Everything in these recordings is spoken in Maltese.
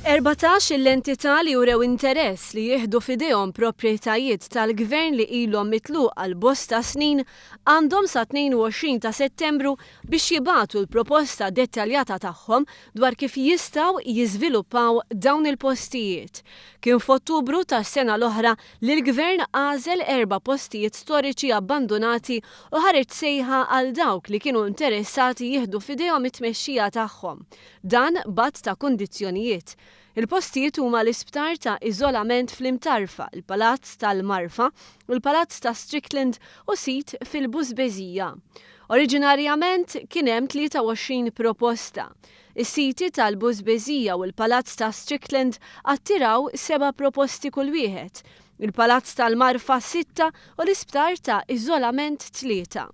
14-il entità li urew interess li jieħdu f'idejhom proprjetajiet tal-Gvern li ilhom mitluq għal bosta snin għandhom sa 22 ta' Settembru biex jibagħtu l-proposta dettaljata tagħhom dwar kif jistgħu jiżviluppaw dawn il-postijiet. Kien f'Ottubru tas-sena l-oħra li l-Gvern għażel erba' postijiet storiċi abbandunati u ħareġ sejħa għal dawk li kienu interessati jieħdu f'idejhom it-tmexxija tagħhom. Dan b'għadd ta' kundizzjonijiet. Il-postijiet huma l-Isptar ta' Iżolament fl-Imtarfa, il-Palazz tal-Marfa, il-Palazz ta' Strickland u sit fil-Busbeżija. Oriġinarjament kien hemm 23 proposta. Is-siti tal-Busbeżija u l-Palazz ta' Strickland attiraw seba' proposti kull wieħed, il-Palazz tal-Marfa sitta u l-Isptar ta' Iżolament tlieta.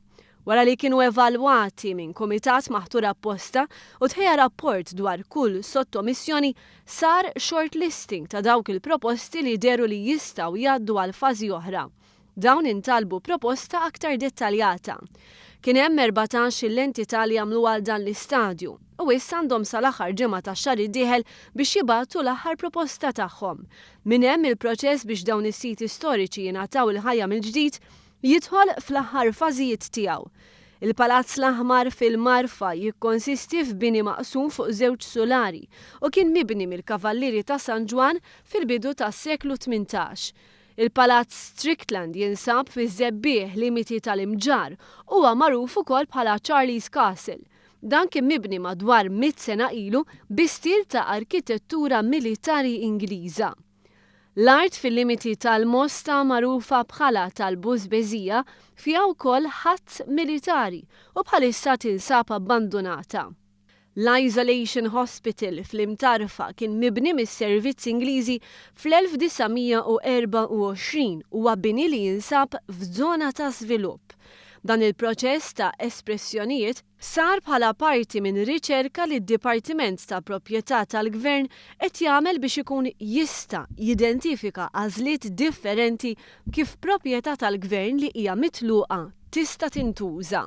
Wara li kienu evalwati minn kumitat maħtur apposta u tħejja rapport dwar kull sottomissjoni, sar shortlisting ta' dawk il-proposti li dehru li jistgħu jgħaddu għal fażi oħra. Dawn intalbu proposta aktar dettaljata. Kien hemm 14-il entità li għamlu għal dan l-istadju u issa għandhom sal-aħħar ġimgħa tax-xahar id-dieħel biex jibagħtu l-aħħar proposta tagħhom. Minn hemm il-proċess biex dawn is-siti storiċi jingħataw il-ħajja mill-ġdid jidħol fl-aħħar fażijiet tiegħu. Il-Palazz l-Aħmar fil-Marfa jikkonsisti f'bini maqsum fuq żewġ sulari u kien mibni mill-Kavallieri ta' San Ġwann fil-bidu tas-seklu 18. Il-Palazz Strickland jinsab fiż-Żebbiegħ limiti tal-Imġarr u huwa magħruf ukoll bħala Charlie's Castle. Dan kien mibni madwar mitt sena ilu bi stil ta' arkitettura militari Ingliża. L-art fil-limiti tal-Mosta magħrufa bħala tal-Busbeżija fiha wkoll ħatt militari u bħalissa tinsab abbandunata. L-Isolation Hospital fl-Imtarfa kien mibni mis-servizz Ingliżi fl-1924 huwa bini li jinsab f'żona ta' żvilupp. Dan il-proċess ta' espressjonijiet Sar bħala parti minn riċerka li d-Dipartiment ta' Proprjetà tal-Gvern qed jagħmel biex ikun jista' jidentifika għażliet differenti kif proprjetà tal-Gvern li hija mitluqa tista' tintuża.